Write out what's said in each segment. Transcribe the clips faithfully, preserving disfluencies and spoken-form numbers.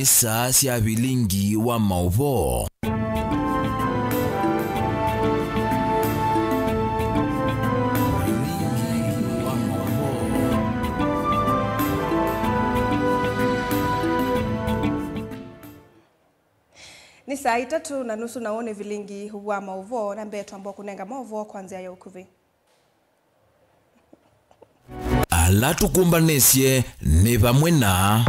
Saa sya vilingi wa maũvoo. Vilingi wa maũvoo. Nĩ saa itatũ na nusu, na ũũ nĩ vilingi wa maũvoo. Na mbee twamba kũnenga maũvoo kwa nzĩa ya ũkuvĩ. Ala tũkũmbanĩsye nĩ vamwe na.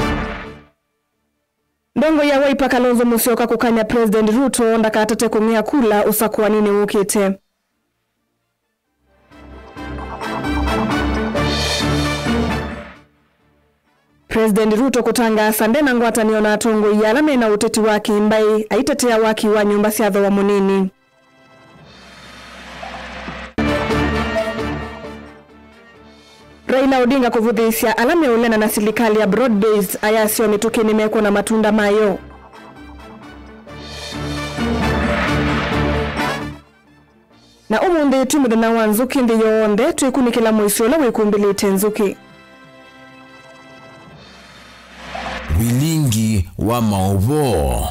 Ndongoi ya Wiper Kalonzo Musyoka kũkany'a President Ruto ndakatate kũng'ea kula ũsakũaninĩ wũkĩte. President Ruto kũtangaasa ndena ngwatanĩo na atongoi ala mena ũteti wa kĩmbaĩ, aitetea waki wa nyũmba sya thooa mũnini. Raila Odinga kũvũthĩĩsya ala meũleana na silikalĩ ya broad based, ayasya o mĩtũkĩ nĩmekwona matunda mayo. Na ũmũnthĩ twĩ mũthenya wa nzũkĩ nthĩ yonthe, twĩkunĩkĩla mũisyo ũla wĩkumbĩlĩte nzũkĩ. Vilingi wa maũvoo.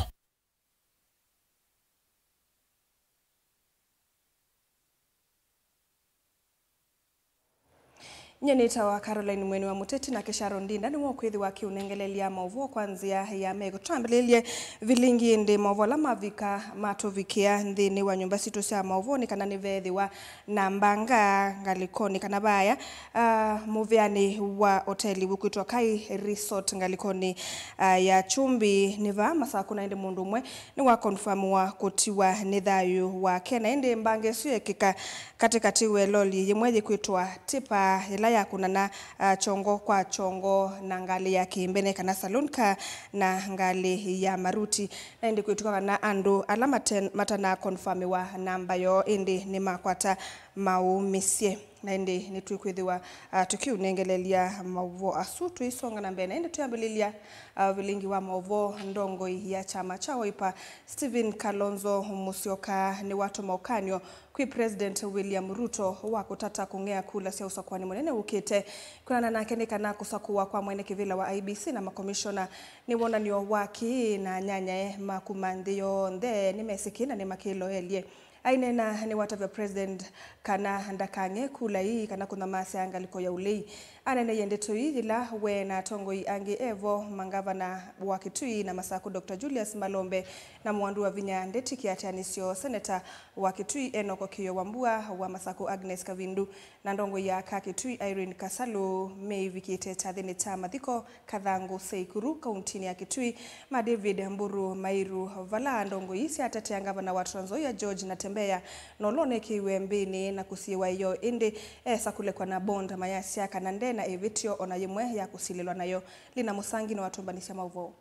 Nyie nĩtawa Caroline Mweni wa Mũteti, nake Sharon Ndinda nĩwe ũkwĩthĩwa akĩũnengelelya maũvoo kwa nzĩa ya meko. Twambĩlĩlye vilingi ĩndĩ, maũvoo ala mavika matũvikĩa nthĩnĩ wa nyũmba sitũ sya maũvoo nĩ kana nĩveethĩwa na mbanga ngalĩkonĩ kana vaaya, ah, mũvĩanĩ wa oteli wĩkwĩtwa Kai Resort ngalĩkonĩ, ah, ya Kyumbi nĩ vaa Masakũ, na ĩndĩ mũndũ ũmwe nĩwakonfamiwa kũtiwa nĩ thayũ wake. Na ĩndĩ mbanga ĩsu yeekĩka katĩkatĩ wa ĩloli yĩmwe yĩkwĩtwa tipa, yĩla yakũnana, ah, kyongo kwa kyongo na ngalĩ ya kĩmbene kana saloon car na ngalĩ ya maruti. Na ĩndĩ kwĩtw'ĩka kana andũ ala mate-, matanakonfamiwa namba yoo ĩndĩ nĩmakwata maũmĩsye. Na ĩndĩ nĩtwĩkwĩthĩwa, ah, tũkĩũnengelelya maũvoo asu tũisonga na mbee. Na ĩndĩ twĩambĩlĩlya, ah, vilingi wa maũvoo, ndongoi ya kyama kya Wiper, Stephen Kalonzo Musyoka, nĩwatũma ũkany'o kwĩ President William Ruto wa kũtata kũng'ea kula sya ũsakũani mũnene wũkĩte. Kwĩanana nake nĩ kana kũsakũwa kwa mwene kĩvĩla wa I E B C na makomishona nĩ wonany'o wa kĩĩ, na anyanyae ma kuma nthĩ yonthe nĩmesĩ kĩĩ na nĩmakĩloelye. Aineena nĩwatavya President kana ndakang'e kula ii kana kũnyamasya ngalĩko ya ũlei. Aneeneie ndeto ii yĩla we na atongoi angĩ e vo, mangavana wa Kitui na Masakũ, Doctor Julius Malombe, na mũandũ wa vinya Ndeti Kĩatĩanĩsyo, seneta wa Kitui Enock Kĩyo Wambua, wa Masakũ Agnes Kavindu, na ndongoi ya aka Kitui Irene Kasalu, meivikĩte kyathĩnĩ kya mathiko Kathangũ Seikuru, kauntinĩ ya Kitui, ma David Mburu Mairu, vala ndongoi syatetea ngavana wa Trans Nzoia George Natembeya, na ũla ũnekĩiwe mbĩnĩ na kũsiĩwa ĩyoo, ĩndĩ esa kũlekwa na bond, mayasya kana nde na ĩvĩtyo ona yĩmwe ya kũsilĩlwa nayo. Lina Mũsangi nĩwatũmbanĩsya maũvoo.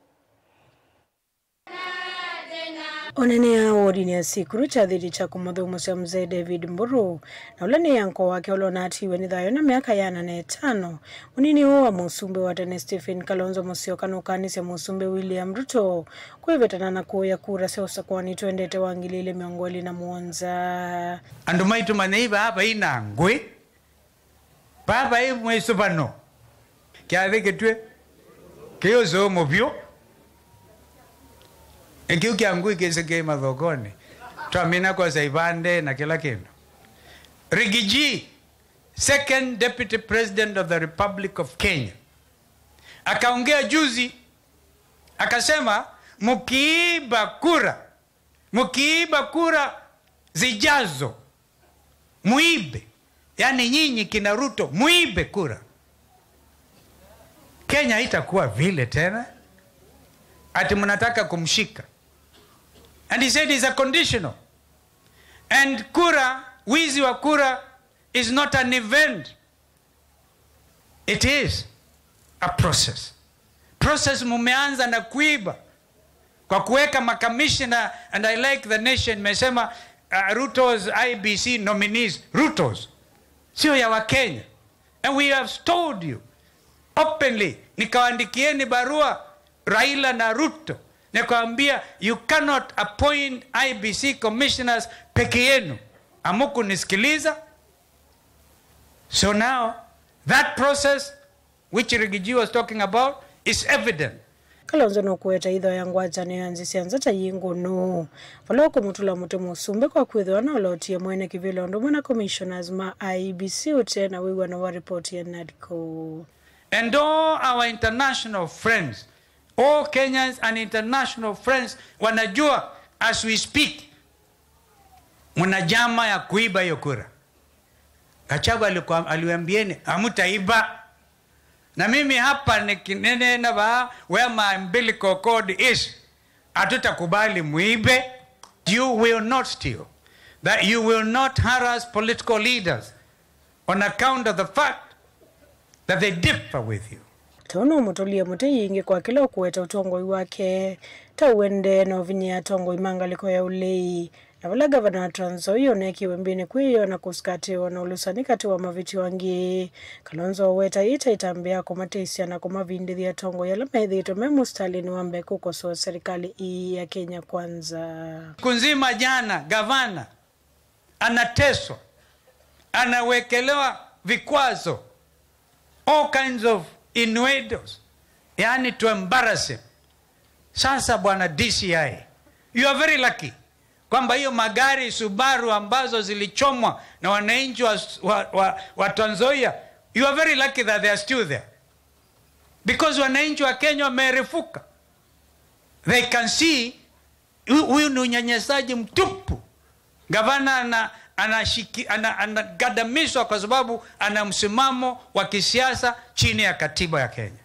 Onene ya wodinĩ ya Sikuru kyathĩtĩ kya kũmũthũmũsya Mzee David Mburu, na ũla nĩ anko wake ũla ũnatiiwe nĩ thayũ na myaka ĩana na ĩtano. Mũnini ũũ wa mũsumbĩ wa tene Stephen Kalonzo Musyoka nũkanĩsye mũsumbĩ William Ruto kwĩvetana na kũya kura sya ũsakũani twendete wa ngili ilĩ mĩongo ĩlĩ na mũonza. Andũ maitũ manyai vaa vai na ngũĩ. Vaa vai mwĩsũvano. Kyathĩ kĩtw'ĩ kĩyũsũũmũ vyũ. Nĩ kĩu kya ngui kĩsĩ kĩ mathokonĩ. Twamina kwosa ivande na kĩla kĩndũ. Rigiji, second deputy president of the Republic of Kenya, akaongea juzi, akasema, "Mkiiba kura, mkiiba kura zijazo, muibe." Yani nyinyi kina Ruto, muibe kura. Kenya haitakuwa vile tena. Ati mnataka kumshika. And he said it's a conditional. And kura, wizi wa kura is not an event. It is a process. Process mumeanza na kuiba kwa kuweka makamishna, and I like the nation, mesema, uh, Ruto's I E B C nominees, Ruto's. Sio ya Wakenya. And we have told you openly, nikawaandikieni barua Raila na Ruto, nikawaambia, "You cannot appoint I E B C commissioners peke yenu." Hamukunisikiliza. So now, that process which Rigiji was talking about is evident. Kalonzo nũkũete itho ya ngwatanĩo ya nzĩ sya nza ta yĩ ngũnũ, vala ũkũmũtũla mũtĩ mũsumbĩ kwa kwĩthĩwa nũlotie mwene kĩvĩla ũndũ ũmwe na commissioners ma I E B C ũte na wĩw'ano wa ripoti ya NADCO. And all our international friends, all Kenyans and international friends wanajua as we speak, mna njama ya kuiba hiyo kura. Gachagua alikuwa, aliwaambieni, "Hamtaiba." Na mimi hapa nikinena vaa where my umbilical cord is, hatutakubali muibe. You will not steal. That you will not harass political leaders on account of the fact that they differ with you. Tau nũmũtũlie mũtĩ yĩngĩ kwa kĩla ũkũweta ũtongoi wake, ta ũendee na ũvinyĩĩa atongoi ma ngalĩko ya ũlei, na vala ngavana wa Trans Nzoia ũneekiwe mbĩnĩ kwĩyoo na kũsikatĩĩwa na ũlũsani katĩ wa mavĩtyo angĩ. Kalonzo ũweta ĩĩ ta ĩtambya ya kũmatĩsya na kũmavindĩthya atongoi ala methĩĩtwe me mũsitalĩnĩ wa mbee kũkosoa serikali ĩĩ ya Kenya Kwanza. Siku nzima jana, gavana anateswa, anawekelewa vikwazo, all kinds of innuendos, yani to embarrass him. Sasa bwana D C I, you are very lucky kwamba hiyo magari Subaru ambazo zilichomwa na wananchi wa, wa, wa, wa Trans Nzoia, you are very lucky that they are still there, because wananchi wa Kenya wameerefuka. They can see Hu-, huyu ni unyanyasaji mtupu. Gavana ana-, anashiki-, ana-, anagadamizwa kwa sababu ana msimamo wa kisiasa chini ya katiba ya Kenya.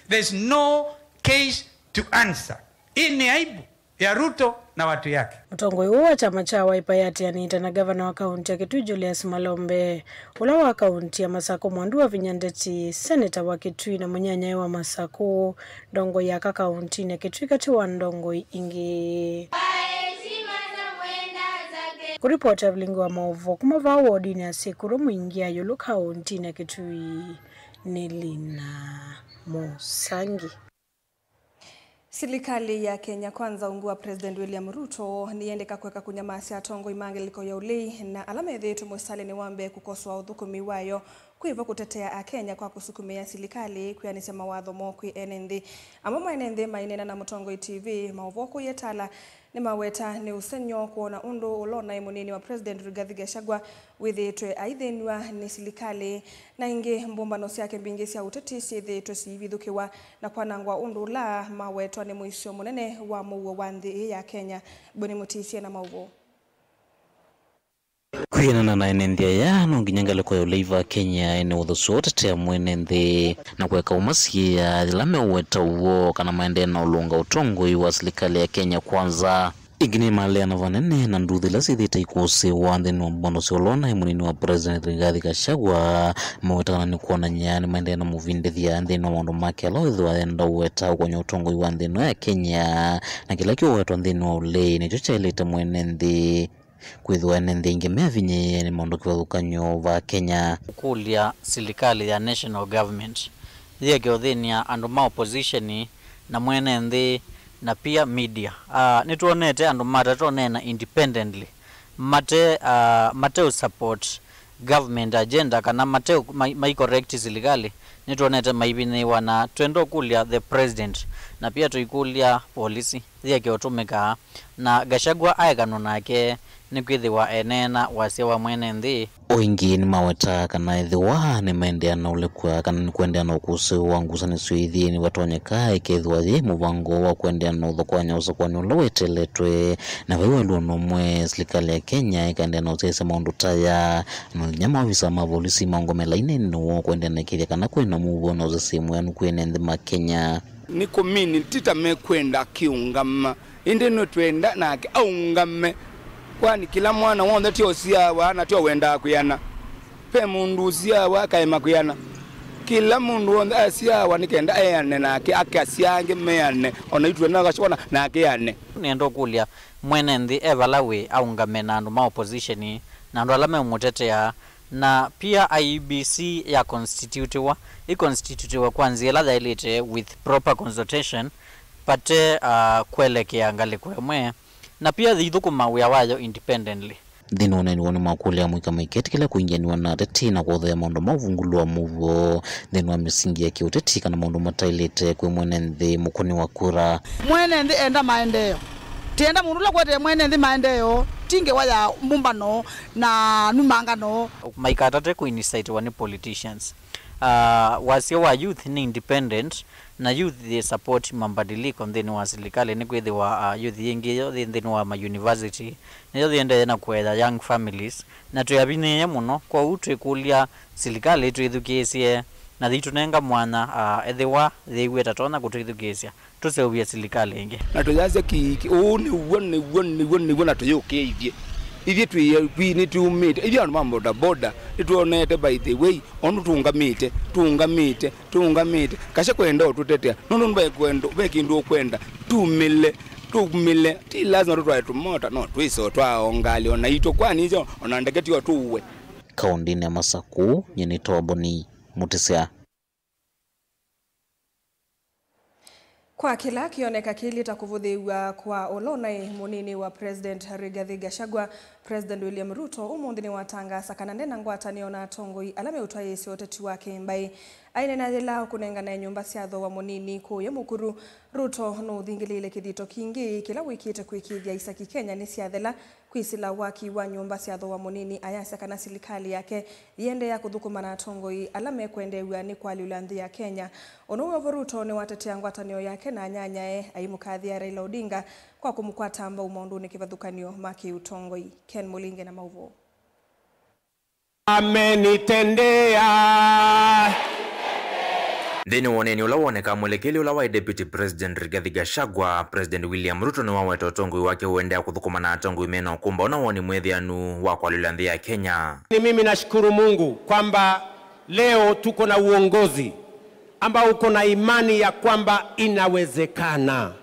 There's no case to answer. Hii ni aibu ya Ruto na watu yake. Mũtongoi ũũ wa kyama kya Wiper yatĩanĩte na gavana wa kaunti ya Kitui Julius Malombe, ũla wa kaunti ya Masakũ Mwandu Wavinya Ndeti, seneta wa Kitui na mũnyanyae wa Masakũ, ndongoi ya aka kauntinĩ ya Kitui katĩ wa ndongoi ingĩ. Kũripota vilingi wa maũvoo kuma vaa wodinĩ ya Sekuru Mwingi ya Yulu kauntinĩ ya Kitui nĩ Lina Mũsangi. Silikalĩ ya Kenya Kwanza ungu wa President William Ruto nĩyendeka kweka kũnyamasya atongoi ma ngalĩko ya ũlei na ala methĩĩtwe mũsitalĩnĩ wa mbee kũkosoa ũthũkũmi wayo kwĩvo kũtetea Akenya kwa kũsukumĩa silikalĩ kwĩanĩsya mawatho moo kwĩ ene nthĩ. Amwe ma ene nthĩ maineena na Mũtongoi T V maũvoo kũyĩtala nĩmaweta nĩ ũsengy'o kwona ũndũ ũla ũnaĩ mũnini wa President Rigathi Gachagua wĩthĩĩtwe aithĩnw'a nĩ silikalĩ, na ĩngĩ mbũmbano syake mbingĩ sya ũteti syĩthĩĩtwe siivithũkĩwa na kwanangwa ũndũ ũla mawetwa nĩ mũisyo mũnene wa mũuo wa nthĩ ĩĩ ya Kenya. Boni Mũtĩsye na maũvoo. Kwĩanana na ene nthĩ aya, no nginya ngalĩko ya ũlei va Kenya ĩne ũthũsyo ũtetea mwene nthĩ na kũeka ũmasiĩĩa yĩla meũweta ũw'o kana maendee na ũlũnga ũtongoi wa silikalĩ ya Kenya Kwanza. Ĩngĩ nĩmaleana vanene na nduthi ila syĩthĩĩte ikũsĩĩwa nthĩnĩ wa mbũmbano sya ũla ũnaĩ mũnini wa President Rigathi Gachagua, maweta kana nĩ kwonany'a nĩmaendee na mũvindĩthya nthĩnĩ wa maũndũ make ala wĩthĩwa enda ũweta ũkonya ũtongoi wa nthĩ ĩno ya Kenya, na kĩla kĩũwetwa nthĩnĩ wa ũlei nĩkyo kyaĩlĩte mwene nthĩ. Kwĩthĩwa ene nthĩ aingĩ meavinyĩĩe nĩ maũndũ kĩvathũkany'o va Kenya. Kũkũlya silikalĩ ya national government yĩeke ũthĩny'a andũ ma opposition na mwene nthĩ na pia media. Ah, nĩtwonete andũ matatũ neena independently mate, ah, mate ũ support government agenda kana mate ũ-, mai, mai correct silikalĩ. Nĩtwonete maivinyĩĩwa na twenda ũkũlya the president na pia tũikũlya polisi yĩeke ũtũmĩkaa. Na Gachagua aekanwa nake nĩkwĩthĩwa eneena wasya wa mwene nthĩ. O ĩngĩ nĩmawetaa kana ethĩwa nĩmaendeea na ũlekw'a kana nĩkũendeea na ũkũsĩĩwa wa ngusanĩsyo ithyĩ, nĩvatonyeka ĩkethĩwa yĩ mũvango wa kũendeea na ũthokoany'a ũsakũani ũla weteletwe. Na vai walũano ũmwe, silikalĩ ya Kenya ĩkaendeea na ũsyaĩĩsya maũndũ ta aya, no nginya maovisa ma volisi maũngame lainĩnĩ woo kũendeea na ĩkĩĩthya kana kwĩ na mũuo na ũsesei mwĩanu kwĩ ene nthĩ ma Kenya. Nĩ kũmini ti ta mekwenda akĩũngama, ĩndĩ nĩtwenda nake aũngame, kwani kĩla mwana w'onthe ti ũsyawa na ti ũwendaa kwĩana. Ve mũndũ ũsyawa akaema kwĩana. Kĩla mũndũ w'onthe asyawa nĩ kenda eane nake, ake asya angĩ meane, o na itwenda Gachagua nake eane. Nĩenda ũkũlya mwene nthĩ e vala wĩ aũngame na andũ ma opposition na andũ ala meũmũtetea. Na pia I E B C ya constitutiwa, ĩ constitutiwa kwa nzĩa ĩla yaĩlĩte with proper consultation, vate, ah, kwelekea ngalĩko ĩmwe, na pia yĩithũkũma wĩa wayo independently. Nthĩnĩ wa ũneeni woo nĩmakũlya amũika maiketĩkĩla kũingĩanĩwa na ateti na kũthea maũndũ ma ũvungũlu wa mũuo nthĩnĩ wa mĩsingi ya kĩũteti kana maũndũ mataĩlĩte kwĩ mwene nthĩ mũkũni wa kura. Mwene nthĩ enda maendeeo. Tienda mũndũ ũla kũetee mwene nthĩ maendeeo, ti ngewa ya mbũmbano na numangano. Maikatate kũinicitaitiwa nĩ politicians. Uh, wasya wa youth nĩ independent, na youth yĩ support mabadiliko nthĩnĩ wa silikalĩ, nĩkwĩthĩwa, uh, youth yĩngĩ yo yĩ nthĩnĩ wa ma university, nĩyo yĩendee na kũea young families, na twĩ avinyĩĩe mũno. Kwoou twĩkũlya silikalĩ ĩtwĩthukĩĩsye na yĩitũnenga mwanya, uh, ethĩwa yĩw'e ta tonya kũtwĩthukĩĩsya, tũseũvye silikalĩ ĩngĩ. Na tũyasya kĩĩ, kĩĩ, ũũ nĩw'o, nĩw'o, nĩw'o, nĩw'o, na tũyũkĩĩthye. Ithyĩ twĩ, twĩ, nĩtumĩte. Ithyĩ andũ ma boda boda, nĩtwonete, by the way, ũndũ tũũngamĩte, tũũngamĩte, tũũngamĩte. Kasya kwenda ũtũtetea. Nũndũ ve kwenda, ve kĩndũ ũkwenda. Tumĩle, tumĩle. Ti lazima tũtwae tũmota, no twĩsĩ o twaongalĩ, o naitũ kwani icio, o na ndeke tio tũue. Kaũndĩnĩ ya Masakũ, nyie nĩ Toboni Mũtĩsya. Kwa kĩla kĩoneka kĩilyĩ ta kũvũthĩĩw'a kwa ũla ũnaĩ mũnini wa President Rigathi Gachagua, President William Ruto ũmũnthĩ nĩwatangaasa kana nde na ngwatanĩo na atongoi ala meũtwaĩĩsya ũteti wake mbaĩ. Aineena yĩla ũkũnenganae nyũmba sya thooa mũnini kũũya Mũkuru, Ruto nũthingĩlĩĩle kĩthito kingĩ kĩla wĩkĩte kwĩkĩĩthya isaki Kenya nĩsyathela. Kwĩsĩla waki wa nyũmba sya thooa mũnini, ayasya kana silikalĩ yake yĩendeea kũthũkũma na atongoi ala mekwendeew'a nĩ kũalyũla nthĩ ya Kenya. O na ũu wĩ o vo, Ruto nĩwatetea ngwatanĩo yake na anyanyae, aimũkathĩa Raila Odinga kwa kũmũkwata mbau maũndũnĩ kĩvathũkany'o ma kĩũtongoi. Ken Mũlinge na maũvoo. Amenitendea. Nthĩnĩ wa ũneeni ũla wonekaa mwelekeli ũla waĩ Deputy President Rigathi Gachagua, President William Ruto nĩwaweta ũtongoi wake ũendeea kũthũkũma na atongoi mena ũkũmbaũ na woni mwĩthĩanu wa kũalyũla nthĩ ya Kenya. Ni mimi nashukuru Mungu kwamba leo tuko na uongozi ambao uko na imani ya kwamba inawezekana.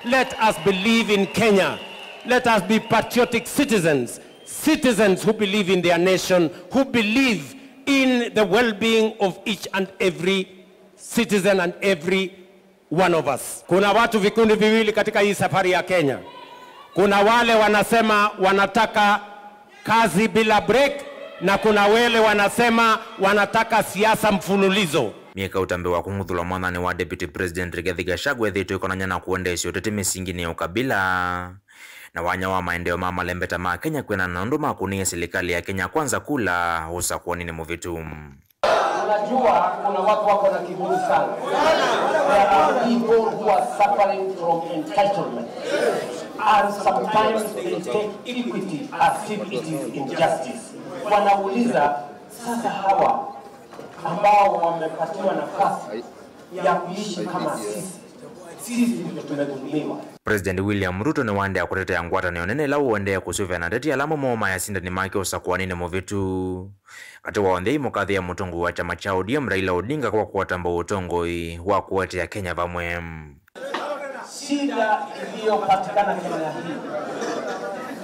Let us believe in Kenya. Let us be patriotic citizens, citizens who believe in their nation, who believe in the well-being of each and every citizen and every one of us. Kuna watu vikundi viwili katika hii safari ya Kenya. Kuna wale wanasema wanataka kazi bila break, na kuna wale wanasema wanataka siasa mfululizo. Myei kauta mbee wa kũng'uthũlwa mwathanĩ wa Deputy President Rigathi Gachagua ĩthĩĩtwe ĩkonany'a na kũendeesya ũteti mĩsinginĩ ya ũkabila na wanya wa maendeeo ma malembeta ma Kenya kwĩanana na ũndũ makũnĩie silikalĩ ya Kenya Kwanza kula ũsakũaninĩ mũvĩtu. Unajua, kuna watu wako na kiburi sana. There are people who are suffering from entitlement. And sometimes they take equity as if it is injustice. Wanauliza, sasa hawa ambao wamepatiwa nafasi ya kuishi kama sisi, sisi ndio tumedhulumiwa. President William Ruto nĩwaendeea kũtetea ngwatanĩo nene ĩla ũendee kũsũvĩa na ateti ala amwe moo maĩ asindani make ũsakũaninĩ mũvĩtu. Katĩ wa onthe aimũkathĩa mũtongoi wa kyama kya O D M Raila Odinga kwa kũkwata mbau ũtongoi wa kũetea Kenya vamwe. Shida iliyopatikana Kenya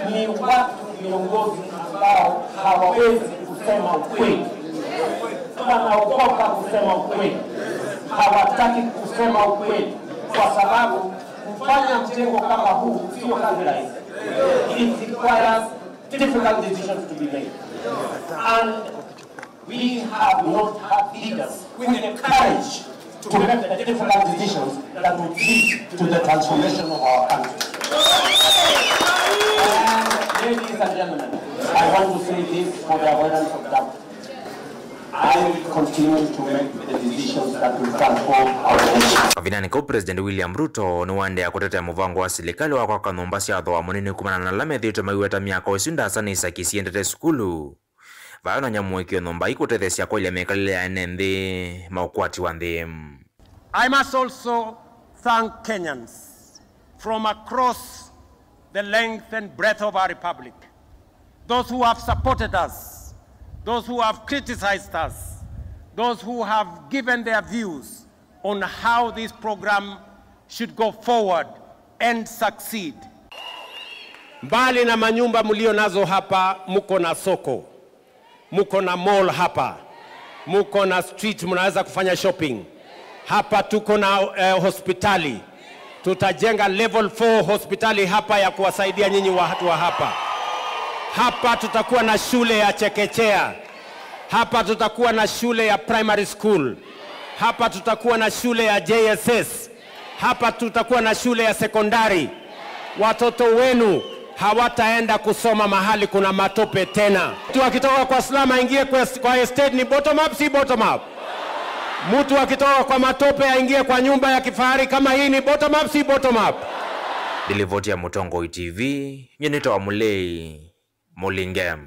hii ni watu, viongozi ambao hawawezi kusema ukweli. Wanaogopa kusema ukweli. Hawataki kusema ukweli kwa sababu kufanya mtego kama huu sio kazi rahisi. It requires difficult decisions to be made. And we have not had leaders with the courage to make the difficult decisions that would lead to the transformation of our country. And ladies and gentlemen, I want to say this for the avoidance of doubt. I will continue to make the decisions that will transform our nation. Kavindanĩ kau, President William Ruto nĩwaendeea kũtetea mũvango wa silikalĩ wa kwaka nyũmba sya thooa mũnini kumana na ala methĩĩtwe maiweta myako ĩsu ndaasa nĩ isaki siendete sukulu. Vayonany'a mũĩkĩĩo nyũmba ii kũtetheesya kwaĩlya mĩkalĩle ya ene nthĩ ma ũkwati wa nthĩ. I must also thank Kenyans from across the length and breadth of our republic, those who have supported us, those who have criticized us, those who have given their views on how this program should go forward and succeed. Mbali na manyumba mlio nazo hapa, mko na soko, mko na mall hapa, mko na street, mnaweza kufanya shopping. Hapa tuko na, eh, hospitali. Tutajenga level four hospitali hapa ya kuwasaidia nyinyi watu wa hapa. Hapa tutakuwa na shule ya chekechea. Hapa tutakuwa na shule ya primary school. Hapa tutakuwa na shule ya J S S. Hapa tutakuwa na shule ya sekondari. Watoto wenu hawataenda kusoma mahali kuna matope tena. Mtu akitoka kwa slum aingie kwa, kwa estate ni bottom up, si bottom up? Mtu akitoka kwa matope aingie kwa nyumba ya kifahari kama hii ni bottom up, si bottom up? Nĩ livoti ya Mũtongoi T V, nyie nĩtawa Mũlei Mũlinge.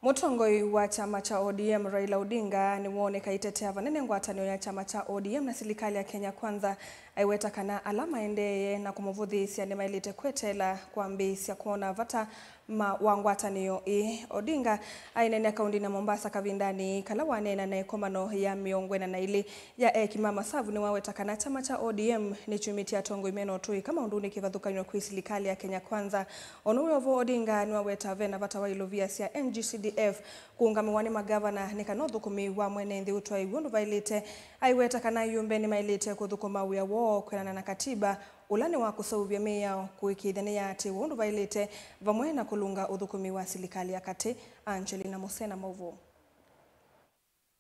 Mũtongoi wa kyama kya O D M, Raila Odinga, nĩwooneka aitetea vanene ngwatanĩo ya kyama kya O D M na silikalĩ ya Kenya Kwanza, aiweta kana ala maendeeye na kũmũvũthĩĩsya nĩmaĩlĩte kweteela kwambĩĩsya kwona vata ma, wa ngwatanĩo ĩĩ. Odinga aineenea kaũndĩnĩ ya Mombasa kavindanĩ kala waneena na ĩkomano ya mĩongo ĩna na ilĩ ya eki ma masavu nĩwaweta kana kyama kya O D M nĩkyumĩtye atongoi mena ũtũĩka maũndũnĩ kĩvathũkany'o kwĩ silikalĩ ya Kenya Kwanza. O na wĩ o vo, Odinga nĩwaweta vena vata wa ilovia sya N G C D F kũũngamĩwa nĩ magavana nĩ kana ũthũkũmi wa mwene nthĩ ũtwaĩw'e ũndũ vaĩlĩte. Aiweta kana ayumbe nĩmaĩlĩte kũthũkũma wĩa woo kwĩanana na katiba, ũla nĩ wa kũseũvya mĩao, kũĩkĩĩthya nĩyaatĩĩwa ũndũ vaĩlĩte, vamwe na kũlũnga ũthũkũmi wa silikalĩ ya katĩ. Angelina Musena, maũvoo.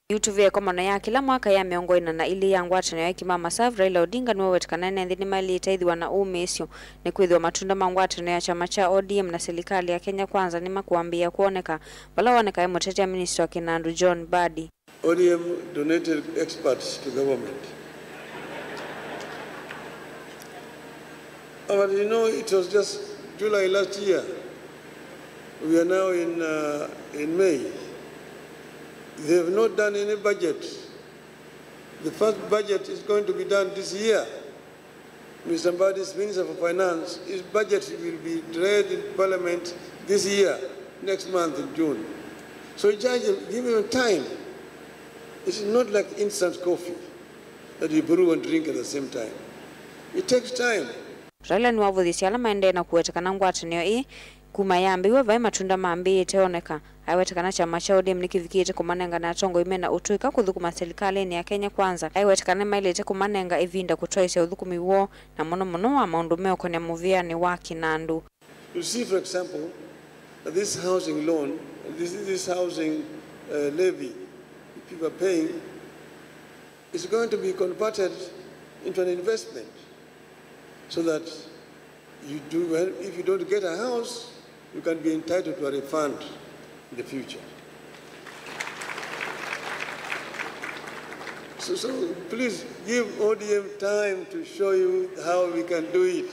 Yu tũvĩe ĩkomano ya kĩla mwaka ya mĩongo ĩna na ilĩ ya ngwatanĩo ya eki ma masavu, Raila Odinga nĩwaweta kana ene nthĩ nĩmaĩlĩte ĩthĩwa na ũmĩĩsyo, nĩkwĩthĩwa matunda ma ngwatanĩo ya kyama kya O D M na silikalĩ ya Kenya Kwanza nĩmakũambĩĩa kwoneka, vala wonekae mũtetea minista wa kĩnandũ John Mbadi. O D M donated experts to government. But you know, it was just July last year. We are now in, uh, in May. They have not done any budget. The first budget is going to be done this year. Mister Mbadi's Minister for Finance, his budget will be read in Parliament this year, next month in June. So just give him time. It's not like instant coffee that you brew and drink at the same time. It takes time. Raila nĩwavũthĩsye ala maendee na kũweta kana ngwatanĩo ĩĩ kuma yambĩĩw'a vai matunda mambĩĩte oneka. Aiweta kana kyama kya O D M nĩkĩvikĩte kũmanengane atongoi mena ũtũĩka kũthũkũma silikalĩnĩ ya Kenya Kwanza. Aiweta kana nĩmaĩlĩte kũmanenga ĩvinda kũtwaĩsya ũthũkũmi woo, na mũno mũno wa maũndũ meũkonĩa mũvĩanĩ wa kĩnandũ. You see, for example, that this housing loan, this, this housing, uh, levy people are paying is going to be converted into an investment so that you do, well, if you don't get a house, you can be entitled to a refund in the future. So, so please give O D M time to show you how we can do it.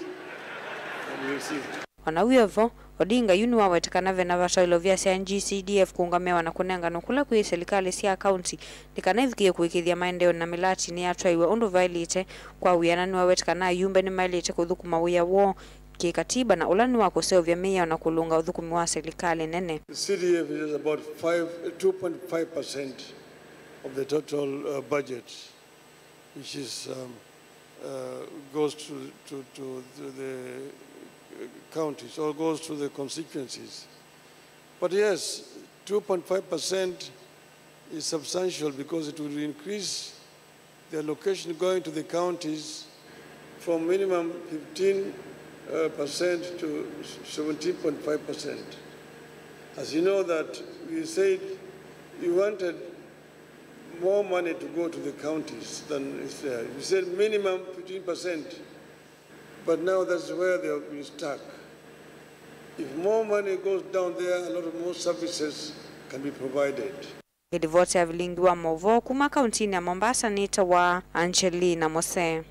And you'll see. O na wĩ o vo, Odinga yu nĩwaweta kana ve na vata wa ilovia sya N G C D F kũũngamĩawa na kũnenganwa kũla kwĩ silikalĩ sya kaunti nĩ kana ivikĩe kũĩkĩĩthya maendeeo na mĩlatinĩ yatwaĩwe ũndũ vaĩlĩte. Kwa wĩananu, nĩwaweta kana ayumbe nĩmaĩlĩte kũthũkũma wĩa woo kĩkatiba na ũla nĩ wa kũseũvya mĩao na kũlũnga ũthũkũmi wa silikalĩ nene. The C D F is about five, two point five percent of the total, uh, budget, which is, um, uh, goes to, to, to the, uh, counties or goes to the constituencies. But yes, two point five percent is substantial because it will increase the allocation going to the counties from minimum fifteen, uh, percent to seventeen point five percent. As you know that we said we wanted more money to go to the counties than is there. You said minimum fifteen percent, but now that's where they have been stuck. If more money goes down there, a lot of more services can be provided. Ĩlivoti ya vilingi wa maũvoo kuma kauntinĩ ya Mombasa nĩtawa Angelina Mose.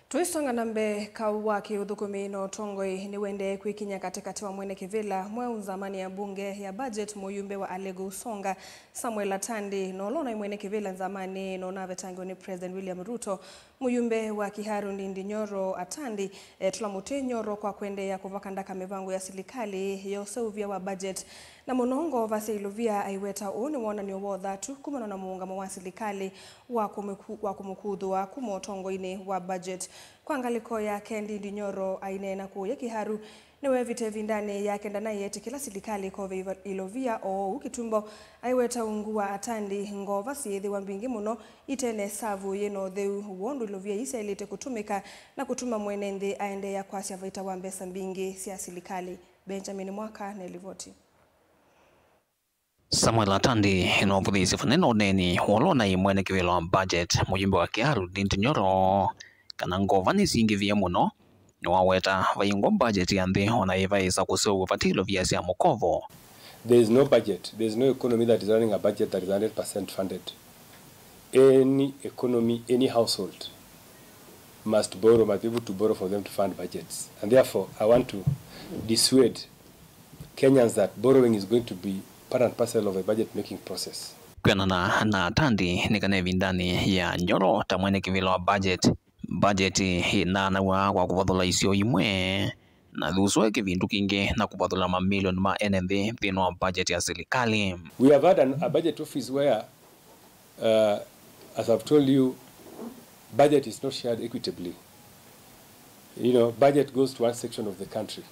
Tũisonga na mbee, kaũ wa kĩũthũkũmi na ũtongoi nĩwendee kwĩkinya katĩkatĩ wa mwene kĩvĩla mweũ nzamanĩ ya mbunge ya budget, mũyumbe wa Alego Usonga, Samuel Atandi, na ũla ũnaĩ mwene kĩvĩla nzamanĩ na ũnavetangĩwe nĩ President William Ruto, mũyumbe wa Kiharu Ndindi Nyoro Atandi, etũla mũtĩ Nyoro kwa kũendeea kũvaka ndaka mĩvango ya silikalĩ ya ũseũvya wa budget. Na mũno ngova sya ilovia aiweta ũũ nĩ wonany'o wa ũthatu kumana na mũũngamo wa silikalĩ wa kũmĩku-, wa kũmũkuthũa kuma ũtongoinĩ wa budget. Kwa ngalĩko yake, Ndindi Nyoro aineena kũũya Kiharu Nĩweevĩte ĩvindanĩ ya kenda na ĩetĩkĩla silikalĩ ĩkove iva-, ilovia oou kĩtumbo. Aiweta ungu wa atandi, ngova syĩĩthĩwa mbingĩ mũno itene savu yĩ na ũtheu, wondũ ilovia ii syaĩlĩte kũtũmĩka na kũtuma mwene nthĩ aendeea kwasya vaita wa mbesa mbingĩ sya silikalĩ. Benjamin Mwaka na livoti. Samuel Atandi nũvũthĩĩsye vanene ũneeni wa ũla ũnaĩ mwene kĩvĩla wa budget, mũyumbe wa Kiharu Ndindi Nyoro, kana ngova nĩsingĩvie mũno. Nĩwaweta vaingwa budget ya nthĩ ona yĩvaĩsa kũseũvw'a vate ilovia sya mũkovo. There is no budget, there is no economy that is running a budget that is hundred percent funded. Any economy, any household must borrow, must be able to borrow for them to fund budgets. And therefore, I want to dissuade Kenyans that borrowing is going to be part and parcel of a budget making process. Kwĩanana na Atandi, nĩ kana ĩvindanĩ ya Nyoro ta mwene kĩvĩla wa budget, budget ĩnaanaw'a kwa kũvathũla isio imwe, na thusũe kĩvindu kingĩ na kũvathũla mamilioni ma ene nthĩ nthĩnĩ wa budget ya silikalĩ. We have had an, a budget office where Uh, as I've told you, budget is not shared equitably. You know, budget goes to one section of the country.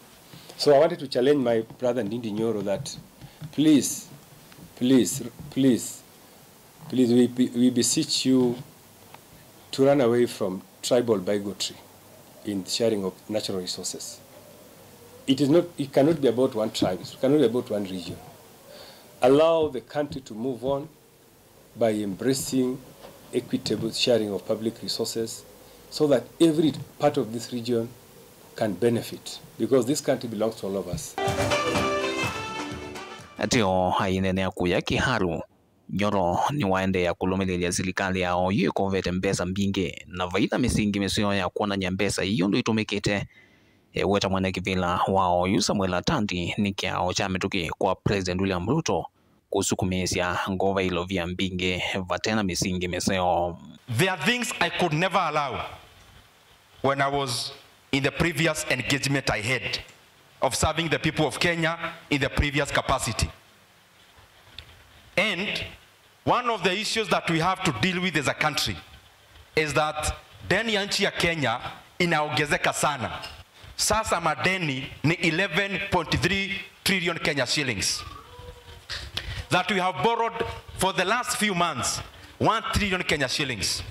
So I wanted to challenge my brother Ndindi Nyoro that please, please, please, please, we, be- we beseech you to run away from tribal bigotry in sharing of natural resources. It is not, it cannot be about one tribe, it cannot be about one region. Allow the country to move on by embracing equitable sharing of public resources so that every part of this region can benefit, because this country belongs to all of us. Ateo aineenea kũya Kiharu, Nyoro nĩwaendeea kũlũmĩlĩlya silikalĩ ya oyu ĩkovete mbesa mbingĩ, na vai na mĩsingi mĩseo ya kwonany'a mbesa ii ũndũ itũmĩkĩte. Eweta mwene kĩvĩla wa oyu Samuel Atandi nĩ kĩao kya mĩtũkĩ kwa President William Ruto kũsukumĩĩsya ngova ilovia mbingĩ vate na mĩsingi mĩseo. There are things I could never allow when I was in the previous engagement I had of serving the people of Kenya in the previous capacity. And one of the issues that we have to deal with as a country is that deni ya nchi ya Kenya inaongezeka sana. Sasa madeni ni eleven point three trillion Kenya shillings. That we have borrowed for the last few months, one trillion Kenya shillings.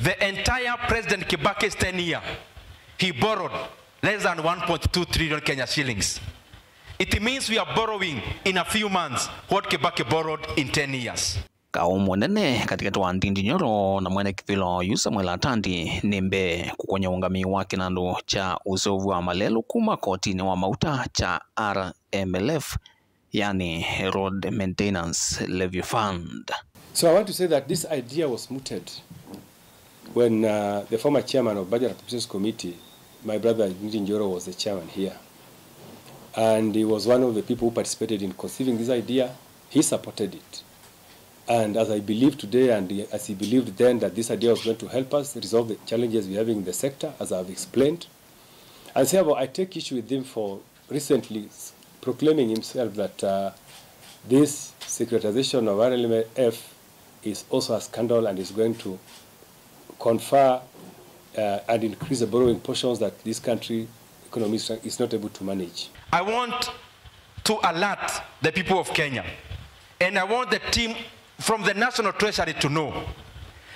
The entire President Kibaki's ten year, he borrowed less than one point two trillion Kenya shillings. It means we are borrowing in a few months what Kibaki borrowed in ten years. Kaũ mũnene katĩkatĩ wa Ndindi Nyoro na mwene kĩvĩla oyu Samuel Atandi nĩ mbee kũkũnya ũngamĩi wa kĩnandũ kya ũseũvw'a wa malelũ kuma kotinĩ wa mauta kya R M L F, yani Road Maintenance Levy Fund. So I want to say that this idea was mooted when, uh, the former chairman of Budget Appropriations Committee, my brother Ndindi Nyoro, was the chairman here. And he was one of the people who participated in conceiving this idea. He supported it. And as I believe today, and as he believed then, that this idea was going to help us resolve the challenges we're having in the sector, as I've explained. And therefore, I take issue with him for recently s- proclaiming himself that, uh, this securitization of R L M F is also a scandal and is going to confer, uh, and increase the borrowing portions that this country economy is is not able to manage. I want to alert the people of Kenya, and I want the team from the National Treasury to know